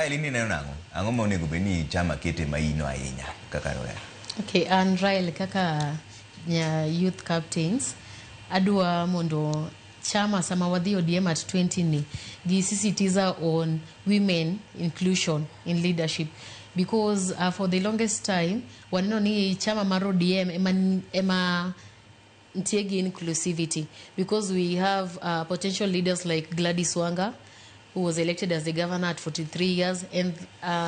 Rael, in ineno nang'o? Ang'o ma onego bed ni chama kete maino ahinya kaka rawera? Okay, an Rael kaka nya youth captains adwa mondo chama sama wadhi ODM at 20 ni gi sisitiza on women inclusion in leadership because for the longest time waneno ni chama mar ODM ema nitie gi inclusivity because we have potential leaders like Gladys Wanga, who was elected as the governor at 43 years, and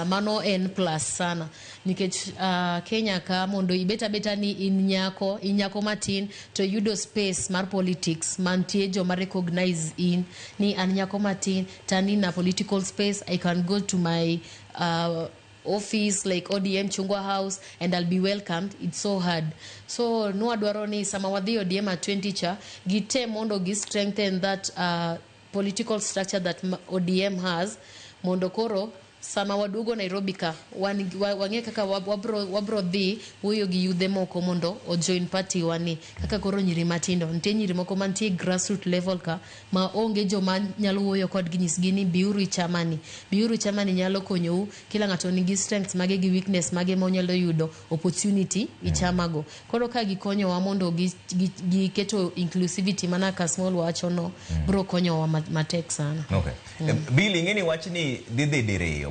mano en plus sana nikech Kenya ka mondo ibet abeta ni in nyako matin to yudo space mar politics mantie joma recognize in ni an nyako matin to an in a political space. I can go to my office like ODM Chungwa House and I'll be welcomed. It's so hard. So nwadwaro ni sama wadhi ODM at 20 cha gitem mondo gi strengthen that political structure that ODM has mondo koro sama waduogo Nairobi ka wan wang'e kaka wabro dhi wuoyo gi yudhe moko mondo ojoin party wa ni kaka koro nyiri matindo nitie nyiri moko mantie grassroot level ka ma onge joma nyalo wuoyo kodgi nyisgi ni biuru e chama ni, biuru chama ni nyalo konyou. Kila ng'ato nigi strengths mage gi weakness mage ma onyalo yudo opportunity e chama go. Koro ka gikonyowa mondo giketo inclusivity mana ka Small wacho no bro konyowa matek sana. Okay. Bill, ing'e ni wach ni dhi dhi diriyo.